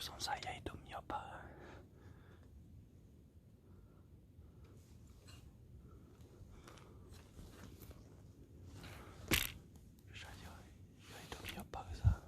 Xoom xaim yog ib tug me nyuam pawg. Yog ib tug me nyuam pawg xwb.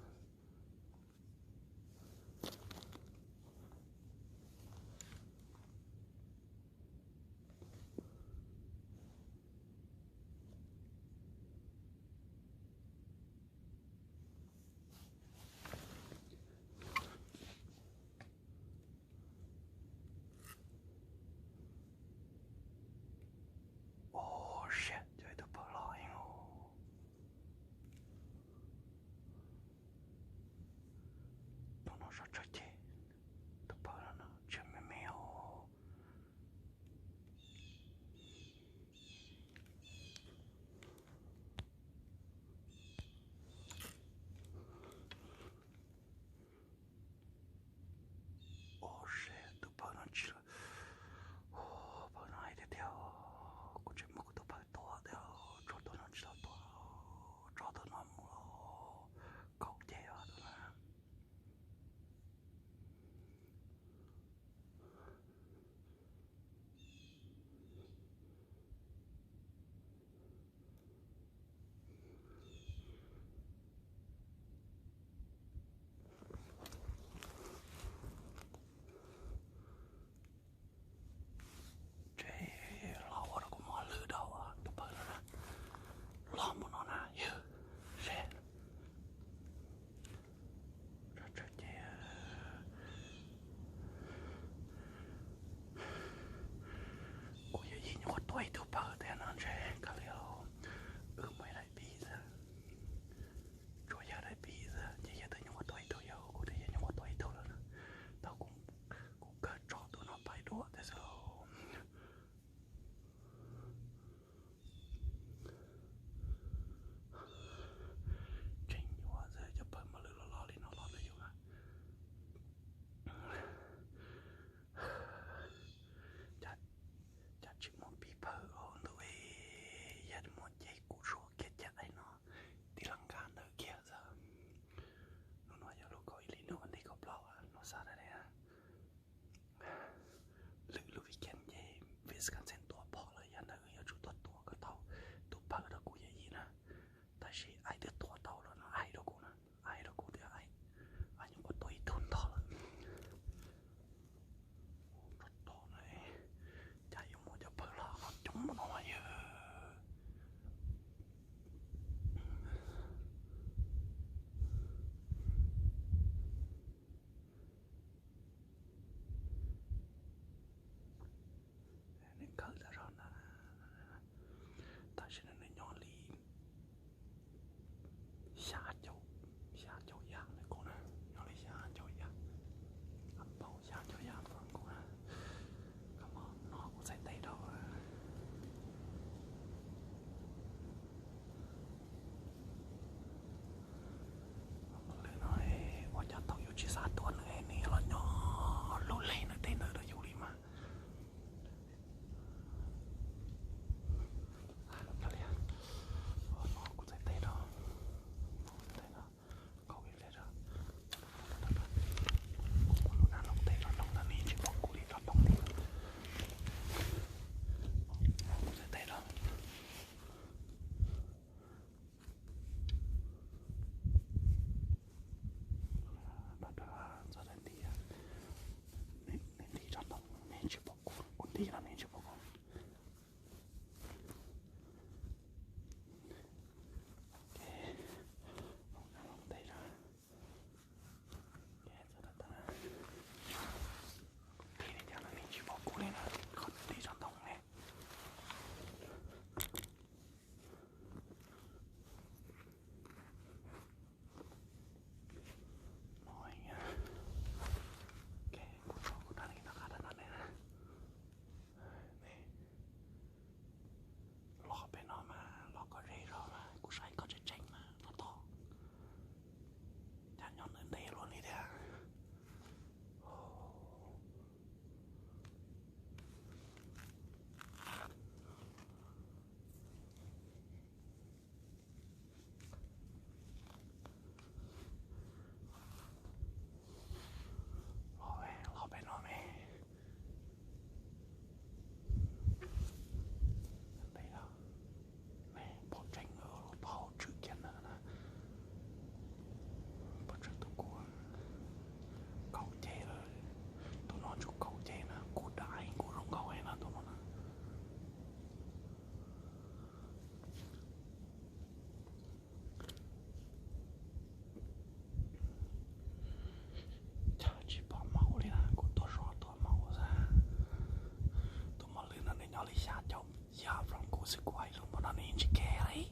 Xwb kuv hais lus npaum no nws tsis ke li,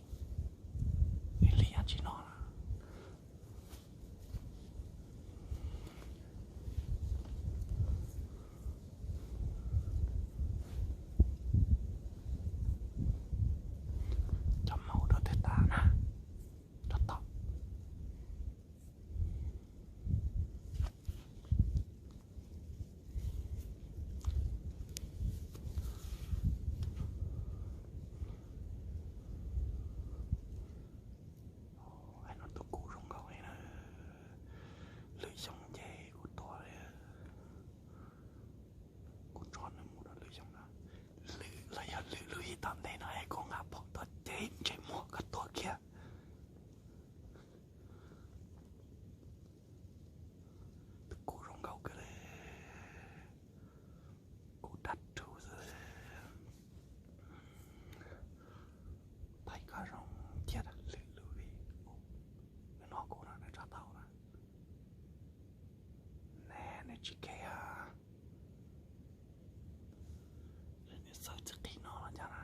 nws liam tsis no na. Cov maum rau twg tas na, rau tom. Hais no tus kuv zoo nkauj li na, lwm xyoo ces kuv tuag li. Kuv tso nws mus rau lwm xyoo na, lwm los yog lwm lub hli tom ntej no es kuv nqa phom tuaj ces ntsej muag koj tuag kiag. Tus kuv zoo nkauj kawg li, kuv dab rus xwb. Thaij koj zoo cia lwm lub hli. Nws hnov kuv no nws tso tau na. Ne nws tsis ke a. Nws xav tsis qhib no los cas na.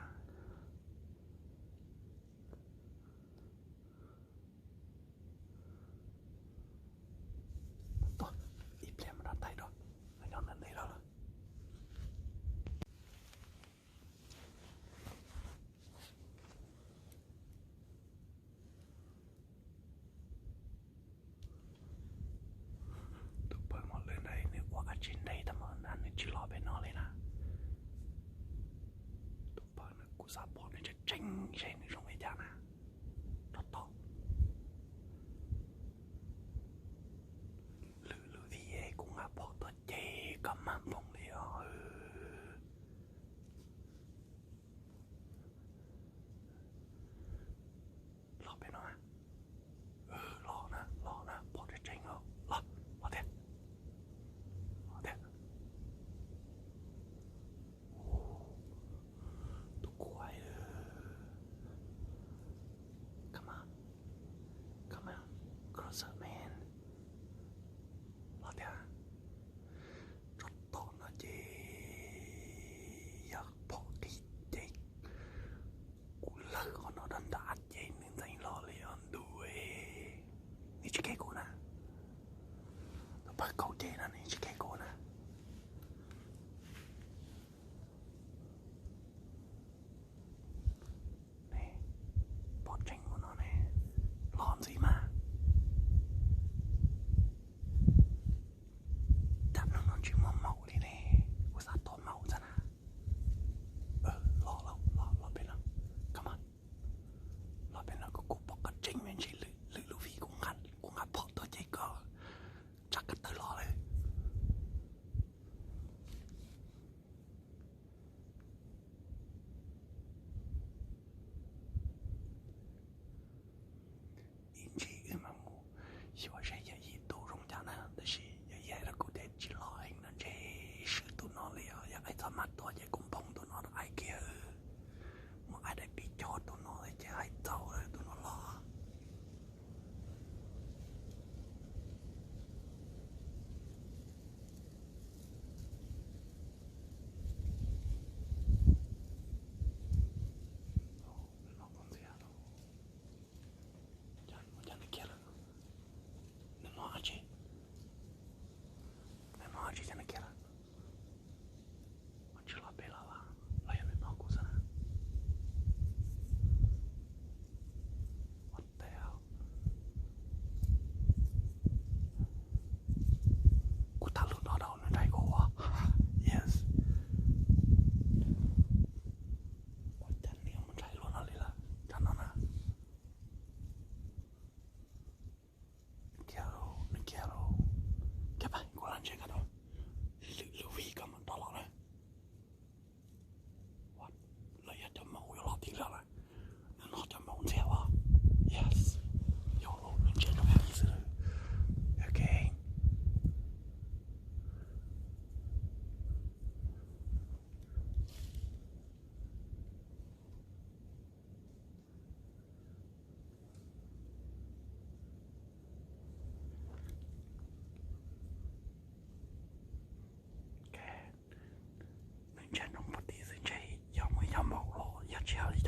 Tuaj, ib pliag mam rov thaij dua, nws nyob ntawm ntej lawm. Tus pawg mos lwj ntawd nws ua dab tsi ntev tag npaum no nws tsis los pem no li na. Tus pawg no kuv xav pom nws tseeb tseeb seb nws zoo li cas na. Rov tom. Lwm lub hli kuv nqa phom tuaj ces koj mag npoog li os. Los pem no na. Los na, los na, pom tseeb tseeb os. Los, los thiab. Los thiab. Tus kuv hais, come on, come on, closer man. Los thiab. Tso tom no ces yog pom qis ces kuv lawv qhov no rau nram ces nws ntxeev los li os ntuj. Nws tsis ke kuv na. Tus pawg kaum ces no nws tsis ke kuv na. Ne, pom tseeb ua no ne, los ntxiv mas. Tam no no tsis muaj maum li ne, kuv xav tua maum xwb na. Los, los, los, los pem no, come on. Los pem no kuv, kuv pom qhov tseeb me ntsis, lwm, lwm lub hli kuv nqa, kuv nqa phom tuaj ces koj tsam koj tawm los lawm. Ib ntsis wb mam mus xyuas seb yawm yij tus zoo cas na, tab sis yawm yij hais rau kuv tias tsis los heev no ntshe swb tus no li os, yog hais txog mas tuag ces kuv npoog tus no rau hais kiag. Muaj ai dai pib cog tus no ces hais txaus lawm tus no los. Ua cas nws kiag lawm? Nws hnov dab tsi? Nws hnov dab tsi cas nws kiag lawm? Ua tsis los pem los, los yog nws hnov kuv xwb na? Ua teb, kuv tag lub no rau nws nraim kuv ua. Yes. Ua cas nws mus nraim luag no li lawm, tsam no na. Kiag lauj, nws kiag lauj. Kiag pab kuv lam ntsia koj rau. Lwm lub hli koj mam rov los na. Lawv yog cov maum yuav los tib lawm lawm. Nws hnov cov maum ntxias os. Yes. Yog lub nws ntsia rau hli xwb lawm. Ok. Nws ntsia nroo pov tid xwb ntshe yog muaj yog maum los yog tsis yog li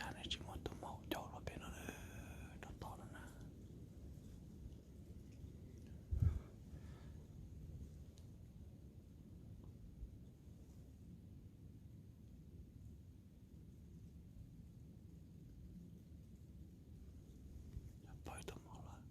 Cas nws tsis muaj tus maum coj los pem no, rau tom no na. Pawg tus maum lawm.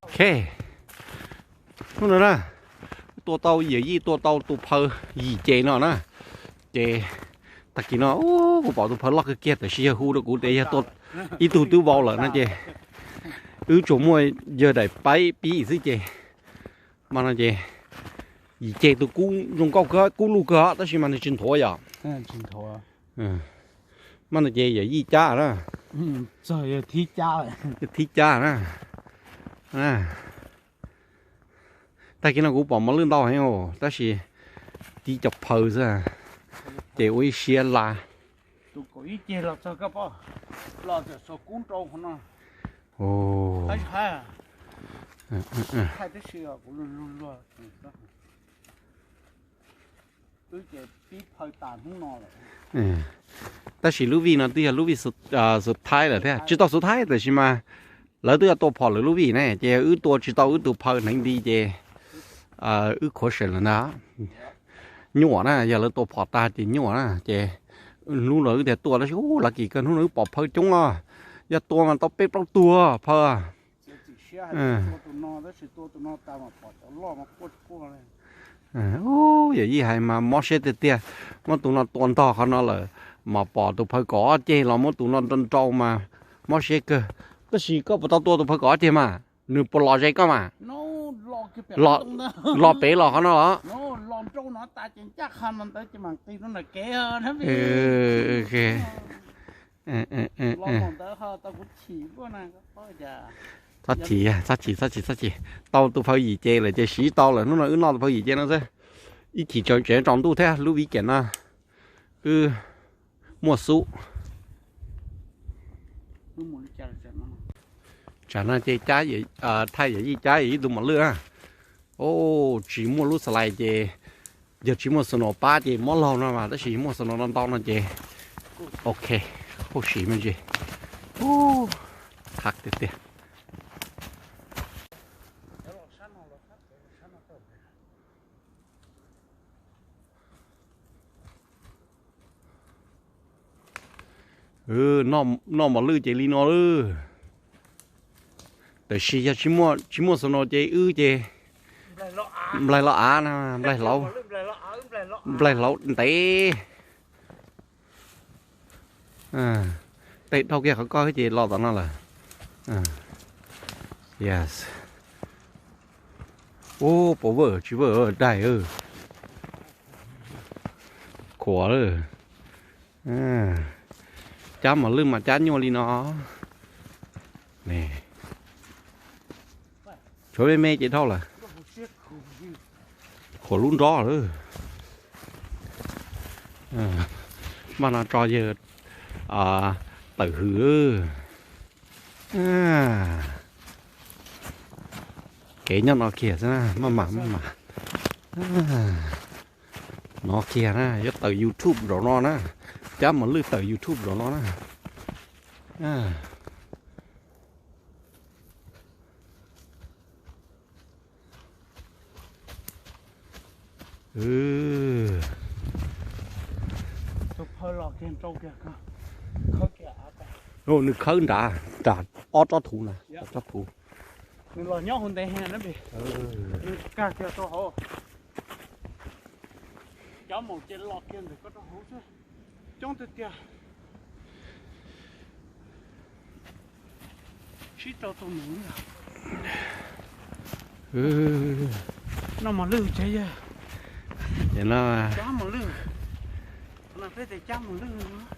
Ok, hnub no na, tua tau, yawm yij tua tau tus phaw yim ce no na. Ces tag kis no kuv pom tus phaw loj kawg kiag, tab sis yawg hu rau kuv tias yog tua ib tug twb vau lawm no ces wb tsuas muaj yawg daim paib pib xwb ces mas no ces yim ce tus kub zoo nkauj kawg, kub luj kawg tab sis mas nws tsis nthuav yom. Mas no ces yawm yij cab na. Thib cab na. Tag kis no kuv pom mos lwj ntau heev tab sis tib cov phaw xwb ces ua ib siab la. Tab sis lub vij no twb yog lub vij xub thaib lawm thiab, tsis tau xub thaib tab sis mas lawv twb yuav tua phom lawv lub vij ne ces wb tua tsis tau wb tus phaw hneev nti ces wb khuav seem lawm ntag. Nyuaj na, yog lawv tua phom tag ces nyuaj na ces hnub no wb thiaj tuaj tab sis ub, lawv kis kawg, hnub no wb pom phaw coob os. Yog tua mas tau peb plaub tug phaw. Yawm yij hais mas mob siab tiag tiag, muab tus no tua ntog qhov no lawm mas pom tus phaw kaum ob ceg los muab tus no nrau nrau mas mob siab kawg. Tab sis koj puas tau tua tus phaw kaum ob ceg mas, nws puas los ze koj mas? Los pem los qhov no los? Txhob chim, txhob chim, txhob chim, txhob chim. Tau tus phaw yim ce lawm ces siv tau lawm, hnub no wb noj tus phaw yim ce no xwb. Ib chim tseem tseem tsaus ntuj thiab, lub vij kiam no wb muaj xub. Tsam no ces cab, thaij yawm yij cab yawm yij tus mos lwj na. Tsis muaj lub xas lais ces, yog tsis muaj snow pab ces mob laug no mas, tab sis muaj snow no ntau no ces ok, khuj sim me ntsis. Qab tiag tiag. Noj mos lwj ces li no lawm. Tab sis yog tsis muaj snow ces wb ces nplaig loj av na, nplaig hlauv, nplaig hlauv ntev. Tej dhau kiag qhov ko ces los tom no lawm. Yes. Ub, puas vwm tsis vwm daig. Khuav lawm. Cab mos lwj mas cab nyuaj li no. Tshuav me me ces dhau lawm. Khuav lub nrob lawm. Mas no tso yawg tawm hws. Kev nyob no kiag xwb na, maj mam maj mam. No kiag na, yuav tawm YouTube zaum no na, cab mos lwj tawm YouTube zaum no na. Nws khawb nrad, nrad ob tsob thuv na, ob tsob thuv. Nws los nyob hauv ntev heev na pem. Nws kag kiag rau hauv. Cov maum ces los kiag ntawm ko rau hauv xwb. Coob tiag tiag. Sib rau tau nws. Noj mos lwj tsev yawg. Cov mos lwj. Qhov no peb tias cab mos lwj.